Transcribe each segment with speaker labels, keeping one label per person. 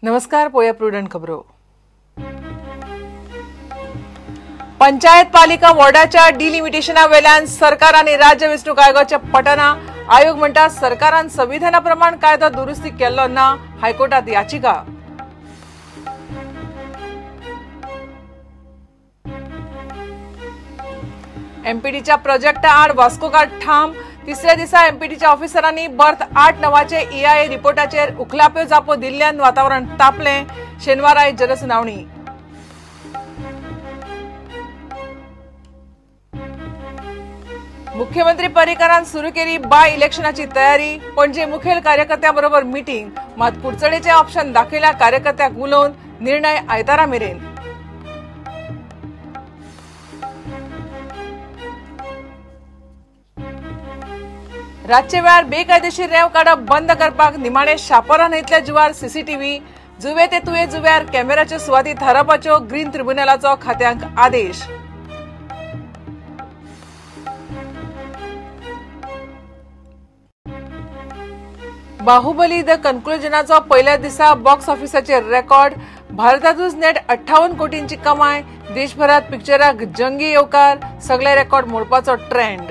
Speaker 1: नमस्कार, पोया प्रुडंट खबरो. पंचायत पालिका वॉर्डाच्या डिलिमिटेशना वेल्यान सरकार आनी राज्य वेंचणूक आयोगाच्या पटना. आयोग म्हणटा सरकारान संविधाना प्रमाण कायदो दुरुस्ती केल्लो ना. हायकोर्टात याचिका. एमपीटीच्या प्रोजेक्टा आड वास्कोकार ठाम. तिसऱ्या दिसा एमपीटीच्या ऑफिसरांनी बर्थ 8-9 ईआयए रिपोर्टाचेर उखलाप्यो जापो दिल्ल्यान वातावरण तापलें. शेनवाराय जनसुनावणी. मुख्यमंत्री पर्रीकरान सुरू केली बाय इलेक्शनाची तयारी. पणजे मुखेल कार्यकर्त्यां बरोबर मिटींग. मात कुडचडेचे ऑप्शन दाखयल्या कार्यकर्त्यांक उलोवन निर्णय आयतारा मेरेन. रातचे वेळार बेकायदेशीर रेंव काडप बंद करपाक निमाणे शापोरा न्हंयतल्या जुवार सीसीटीव्ही. जुवे ते तुये जुव्यार कॅमेराच्यो सुवाती थारावपाच्यो ग्रीन ट्रिब्युनलाचो खात्यांक आदेश. बाहुबली the कन्क्लुजनाचो पयल्या दिसा बॉक्स ऑफिसाचेर रेकॉर्ड. भारतांतूच नेट 58 कोटींची कमाय. देशभरात पिक्चराक जंगी येवकार. सगळे रेकॉर्ड मोडपाचो ट्रेंड.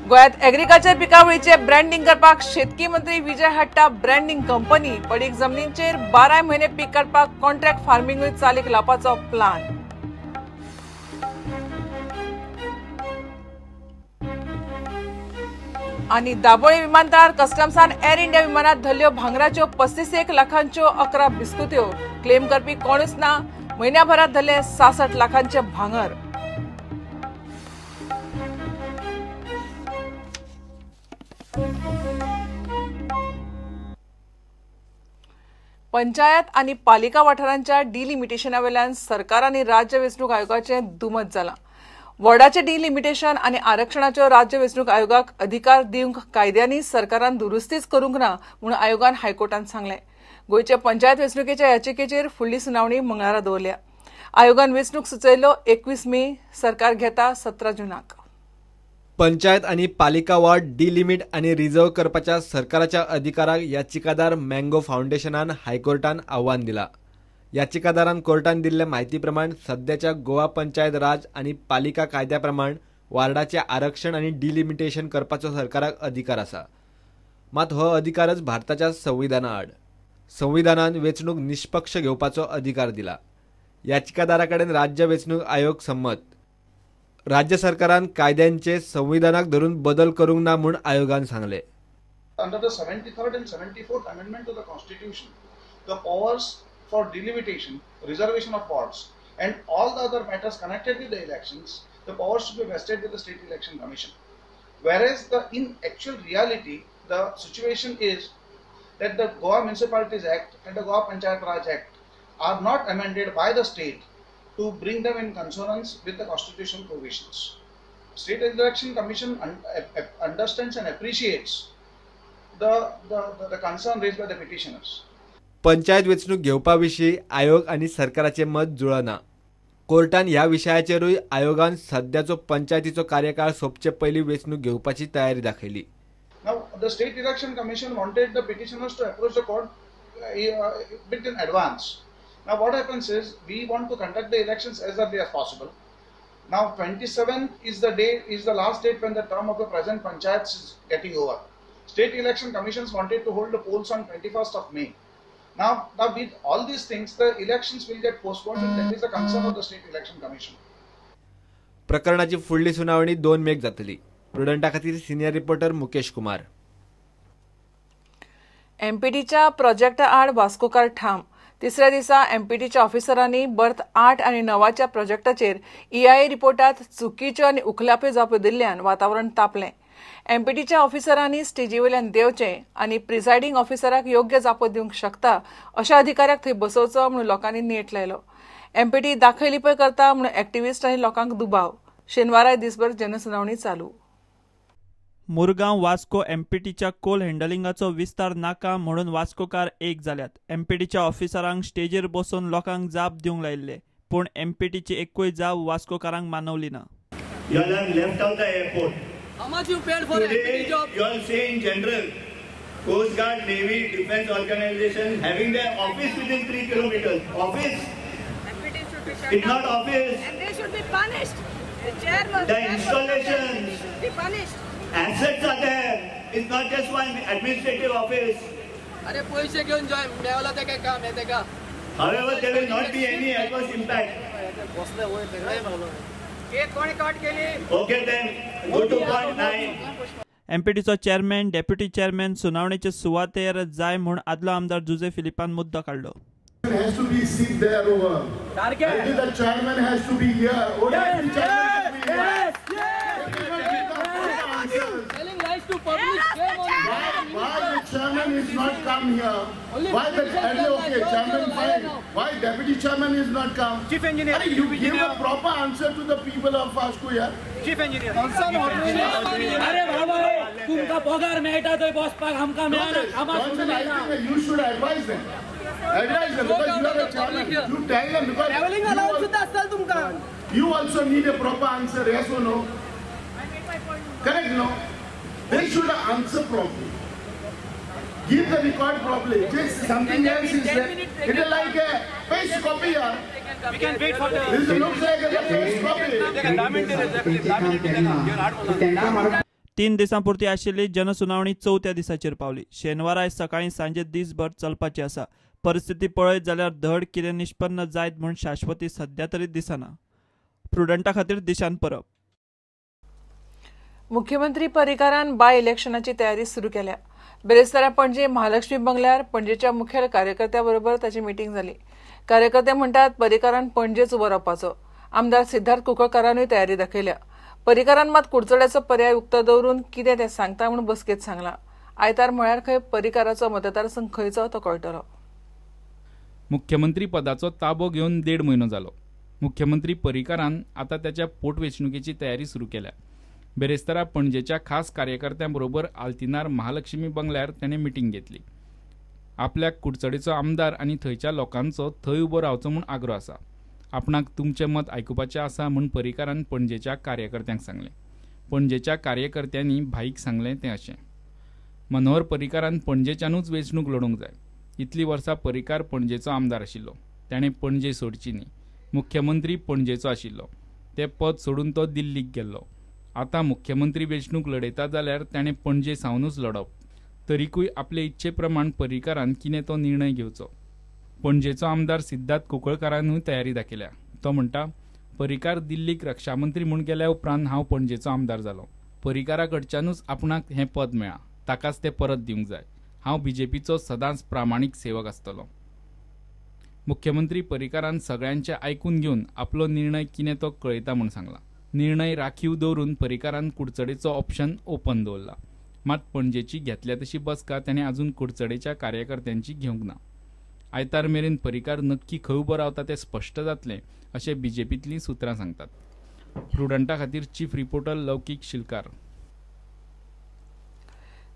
Speaker 1: गोंयांत एग्रीकल्चर पिकावळीचे ब्रँडिंग करपाक शेतकी मंत्री विजय हाडटा ब्रँडिंग कंपनी. पडीक जमनींचेर 12 म्हयने पीक काडपाक कॉन्ट्रॅक्ट फार्मिंगूय चालीक लावपाचो प्लान. आनी दाबोळी विमानतळार कस्टम्सान एअर इंडिया विमानात धरल्यो भांगराच्यो 35 लाखांच्यो 11 बिस्कुत्यो. क्लेम करपी कोणूच ना. म्हयन्याभरात धरले 66 लाखांचे भांगर. पंचायत आनी पालिका वाठारांच्या डिलिमिटेशना वेल्यान सरकार आनी राज्य वेंचणूक आयोगाचें दुमत जालां. वॉर्डाचें डिलिमिटेशन आनी आरक्षणाच्यो राज्य वेंचणूक आयोगाक अधिकार दिवंक कायद्यांनी सरकारान दुरुस्तीच करूंक ना म्हूण आयोगान हायकोर्टान सांगलें. गोंयचे पंचायत वेंचणुकेच्या याचिकेचेर फुडली सुनावणी मंगळारा दवरल्या. आयोगान वेंचणूक सुचयल्लो 21 मे, सरकार घेता 17 जुनाक.
Speaker 2: पंचायत आनी पालिका वॉर्ड डिलिमीट आनी रिझर्व करपाच्या सरकाराच्या अधिकाराक याचिकादार मँगो फावंडेशनान हायकोर्टान आव्हान दिला. याचिकादारान कोर्टान दिल्ले म्हायती प्रमाण सद्याच्या गोवा पंचायत राज आनी पालिका कायद्या प्रमाण वार्डाचे आरक्षण आनी डिलिमिटेशन करपाचो सरकाराक अधिकार आसा. मात हो अधिकारच भारताच्या संविधाना आड. संविधानान वेंचणूक निष्पक्ष घेवपाचो अधिकार दिला. याचिकादारा कडेन राज्य वेंचणूक आयोग संमत. राज्य सरकारान कायद्यांचे संविधानाक धरून बदल करूंक ना म्हूण आयोगान सांगले.
Speaker 3: Under the 73rd and 74th amendment to the Constitution, the powers for delimitation, reservation of wards and all the other matters connected with the elections, the powers should be vested with the State Election Commission. Whereas the in actual reality, the situation is that the Goa Municipalities Act and the Goa Panchayat Raj Act are not amended by the state to bring them in consonance with the constitutional provisions. State Election Commission understands and appreciates the concern raised by the petitioners.
Speaker 2: Panchayat वेंचणूक घेवपा विशीं आयोग आनी सरकाराचें मत जुळना. कोर्टान ह्या विशयाचेरूय आयोगान सद्याचो पंचायतीचो कार्यकाळ सोंपचे पयलीं वेंचणूक घेवपाची तयारी दाखयली.
Speaker 3: Now the State Election Commission wanted the petitioners to approach the court bit in advance. Now what happens is we want to conduct the elections as early as possible. Now 27th is the day, is the last date when the term of the present panchayats is getting over. State Election Commissions wanted to hold the polls on 21st of May. Now with all these things, the elections will get postponed, and that is the concern of the State Election Commission.
Speaker 2: प्रकरणाची फुडली सुनावणी 2 मेक जातली. प्रुडंटा खातीर senior reporter Mukesh Kumar.
Speaker 1: एमपीटीच्या प्रोजेक्टा आड वास्कोकार ठाम. तिसऱ्या दिसा एमपीटीच्या ऑफिसरांनी birth 8 आनी 9 प्रोजेक्टाचेर ईआयए रिपोर्टात चुकीच्यो आनी उखलाप्यो जापो दिल्ल्यान वातावरण तापलें. एमपीटीच्या ऑफिसरांनी स्टेजी वयल्यान देंवचें आनी प्रिसायडींग ऑफिसराक योग्य जापो दिवंक शकता अशा अधिकाऱ्याक थंय बसोवचो म्हूण लोकांनी नेट लायलो. एमपीटी दाखय लिपय करता म्हूण एक्टिविस्ट आनी लोकांक दुबाव. शेनवाराय दिसभर जनसुनावणी चालू.
Speaker 4: मुरगांव वास्को एमपीटीच्या कोल हँडलिंगाचो विस्तार नाका म्हणून वास्कोकार एक जाल्यात. एमपीटीच्या ऑफिसरांक स्टेजीर बसून लोकांक जाप दिवंक लायिल्ले, पूण एमपीटीची एकूय जाप वास्कोकारांक मानवली ना.
Speaker 5: You all have left out the airport. How much you paid for MPT job?
Speaker 6: You all say in general, Coast Guard, Navy, Defense Organization having their office within 3 kilometers. Office?
Speaker 7: MPT should be shut
Speaker 6: It's
Speaker 7: down.
Speaker 6: not office.
Speaker 7: And they should be punished. The chairman,
Speaker 6: the installations
Speaker 7: should be punished.
Speaker 6: Assets are there. It's not just one administrative office.
Speaker 5: अरे पैसे घेऊन Joy Mewla ते काय काम येते का?
Speaker 6: However, there will not be any adverse impact. Okay then, go to point 9.
Speaker 4: एमपीटीचो chairman, deputy chairman सुनावणेचे सुवातेर जाय म्हूण आदलो आमदार जुजे फिलिपान मुद्दो काडलो.
Speaker 8: Has to be sit there over. And the chairman has to be here. Or yes, the chairman yes, be here.
Speaker 5: Yes, yes. Telling lies to public.
Speaker 8: Why the chairman is not come here? Why the okay chairman fine? Why deputy chairman is not come?
Speaker 9: Chief engineer.
Speaker 8: You give a proper answer to the people of Vasco here.
Speaker 9: Chief engineer.
Speaker 10: अरे बाबा तुमका पगार मेळटा थंय बसपाक आमकां मेळना.
Speaker 8: You should advise them. Advise them because you are a chairman. You tell them because
Speaker 5: traveling allowance सुद्धा असताल तुमका.
Speaker 8: You also need a proper answer, yes or no?
Speaker 7: I made my point.
Speaker 8: Correct, no? They should answer properly. Give the record properly. Just something else is there. It is like a paste copy here.
Speaker 9: We can wait for the.
Speaker 8: This looks like a paste copy.
Speaker 4: 3 दिसां पुरती आशिल्ली जनसुनावणी चवथ्या दिसाचेर पावली. शेनवारा सकाळीं सांजे दीसभर चलपाची आसा. परिस्थिती पळयत जाल्यार धड कितें निष्पन्न जायत म्हूण शाश्वती सध्या तरी दिसना. प्रुडंटा खातीर दिशान परब.
Speaker 1: मुख्यमंत्री पर्रीकारान बाय इलेक्शनाची तयारी सुरू केल्या. बेरेस्तारा पणजे महालक्ष्मी बंगल्यार पणजेच्या मुखेल कार्यकर्त्या बरोबर ताची मिटींग जाली. कार्यकर्ते म्हणटात पर्रीकारान पणजेच उबो रावपाचो. आमदार सिद्धार्थ कुंकळकारानूय तयारी दाखयल्या. पर्रीकारान मात कुडचड्याचो पर्याय उक्तो दवरून कितें तें सांगता म्हूण बसकेंत सांगलां. आयतार म्हळ्यार खंय पर्रीकाराचो मतदारसंघ खंयचो तो कळटलो.
Speaker 11: मुख्यमंत्री पदाचो ताबो घेवन 1.5 म्हयनो जालो. मुख्यमंत्री पर्रीकारान आतां त्याच्या पोटवेंचणुकेची तयारी सुरू केल्या. बेरेस्तारा पणजेच्या खास कार्यकर्त्यां बरोबर आल्तिनार महालक्ष्मी बंगल्यार ताणें मिटींग घेतली. आपल्याक कुडचडेचो आमदार आनी थंयच्या लोकांचो थंय उबो रावचो म्हूण आग्रो आसा. आपणाक तुमचें मत आयकुपाचें आसा म्हूण पर्रीकारान पणजेच्या कार्यकर्त्यांक सांगलें. पणजेच्या कार्यकर्त्यांनी भाईक सांगलें तें अशें, मनोहर पर्रीकारान पणजेच्यानूच वेंचणूक लडोवंक जाय. इतलीं वर्सां पर्रीकार पणजेचो आमदार आशिल्लो. ताणें पणजे सोडची न्ही. मुख्यमंत्री पणजेचो आशिल्लो. तें पद सोडून तो दिल्लीक गेल्लो. आतां मुख्यमंत्री वेंचणूक लडयता जाल्यार ताणें पणजे सावनूच लडप. तरीकूय आपले इच्छे प्रमाण पर्रीकारान कितें तो निर्णय घेवचो. पणजेचो आमदार सिद्धार्थ कुंकळकारानूय तयारी दाखयल्या. तो म्हणटा, पर्रीकार दिल्लीक रक्षामंत्री म्हूण गेल्या उपरांत हांव पणजेचो आमदार जालो. पर्रीकारा कडच्यानूच आपणाक हें पद मेळ्ळां, ताकाच तें परत दिवंक जाय. हांव बीजेपीचो सदांच प्रामाणीक सेवक आसतलो. मुख्यमंत्री पर्रीकारान सगळ्यांचें आयकून घेवन आपलो निर्णय कितें तो कळयता म्हूण सांगला. निर्णय राखीव दवरून पर्रीकारान कुडचडेचो ऑप्शन ओपन दवरला. मात पणजेची घेतल्या तशी बसका ताणें अजून कुडचडेच्या कार्यकर्त्यांची घेवंक ना. आयतार मेरेन पर्रीकार नक्की खंय उबो रावता तें स्पश्ट जातलें अशें बीजेपींतलीं सुत्रां सांगतात. प्रुडंटा खातीर चीफ रिपोर्टर लौकीक शिलकार.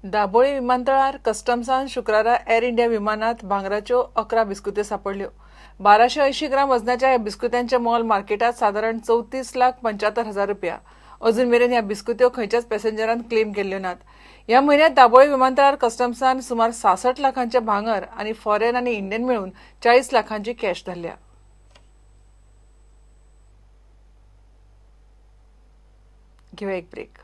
Speaker 1: दाबोळी विमानतळार कस्टम्सान शुक्रारा एअर इंडिया विमानात भांगराच्यो 11 बिस्कुत्यो सापडल्यो. 1280 ग्राम वजनाच्या ह्या बिस्कुत्यांचें मोल मार्केटात सादारण 34,75,000 रुपया. अजून मेरेन ह्या बिस्कुत्यो खंयच्याच पॅसेंजरान क्लेम केल्ल्यो नात. ह्या म्हयन्यांत दाबोळी विमानतळार कस्टम्सान सुमार 66 लाखांचे भांगर आनी फॉरेन आनी इंडियन मेळून 40 लाखांची कॅश धरल्या. घेवया एक ब्रेक.